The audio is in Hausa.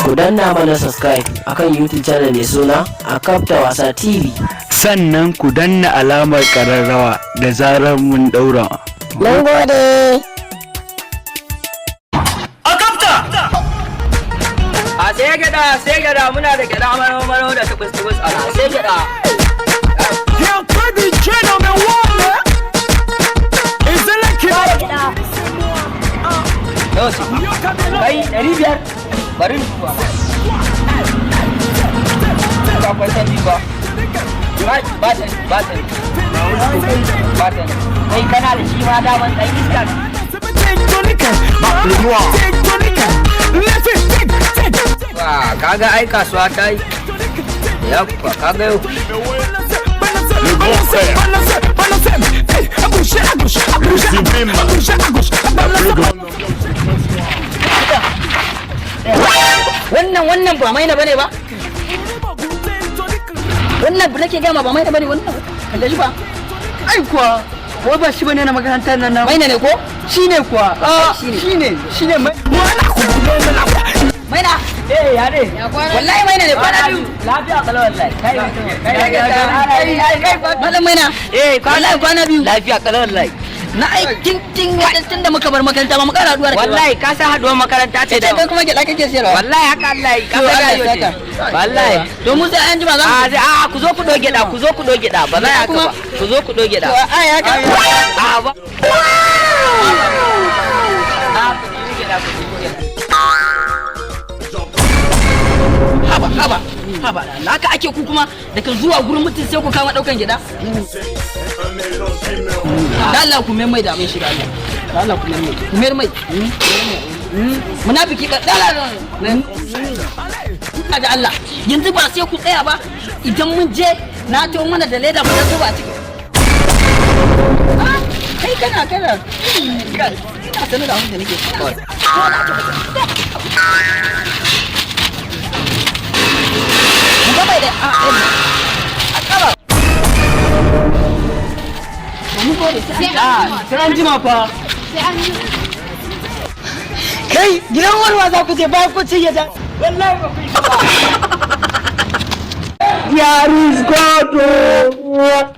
Ku danna mana subscribe akan YouTube channel mai suna A Kafta Wasa TV. Sannan ku danna alamar ƙararrawa da zarar mun ɗaura. Mun gode. A kafta! A sai gyada, sai gyada, muna da gyada maro maro da tubus tubus, a sai gyada. Yo, baby, gentlemen, woman. Is it like Nawa ce? Kai, 500. Bari in duba. Ba akwai canji ba. Ba ba canji, ba canji. Ba canji. Kai, kana da shi ma daman, ɗan iska. Le noir. Ba, kaga ai kasuwa ta yi. Yawwa, kaga yau. Le grand frère. Le sublime. La plus grande. Wannan ba Maina bane ba. Wannan ba nake gama ba Maina bane wannan. Kalle shi ba. Ai kuwa, wai ba shi bane na makarantar nan na? Maina ne ko? Shine kuwa. Ah, shine. Shine mai. Maina. Eh, ya ne? Wallahi Maina ne, kwana biyu. Lafiya kalau wallahi. Kai kai kai. Malam Maina. Eh, wallahi kwana biyu. Lafiya kalau wallahi. Na ai tun tun da muka bar makaranta ba mu kara haduwa da kai ba. Wallahi ka san haduwar makaranta ce ce da kai kuma gyada kake siyarwa. Wallahi haka Allah yi. Ka To, san Allah ya rayuwa ce. saka. Wallahi. To, mu sai an jima za mu. A sai a ku zo ku doge da, ku zo ku doge da, ba za a haka ba. Ku zo ku doge da. To, ai haka. A ba. A ku doge da, ku doge da. Haba, haba, haba, da Allah, haka ake? Ku kuma daga zuwa gurin mutum sai ku kama daukan gyada. Da Allah ku mai da mai shi, da Allah, da Allah ku mai, ku mai mai. Munafiki ba, da Allah, da Allah, yanzu ba sai ku tsaya ba. Idan mun je na to mana da leda mu dan zuba a ciki. Ah, kai kana ina sanar da abin da nake. Mu ga bai da a a kaba. Mun gode, sai an Sai an jima fa. Kai, gidan wani za ku je bayan kun cinye ta? Wallahi ba ku yi ba. There is God. Oh.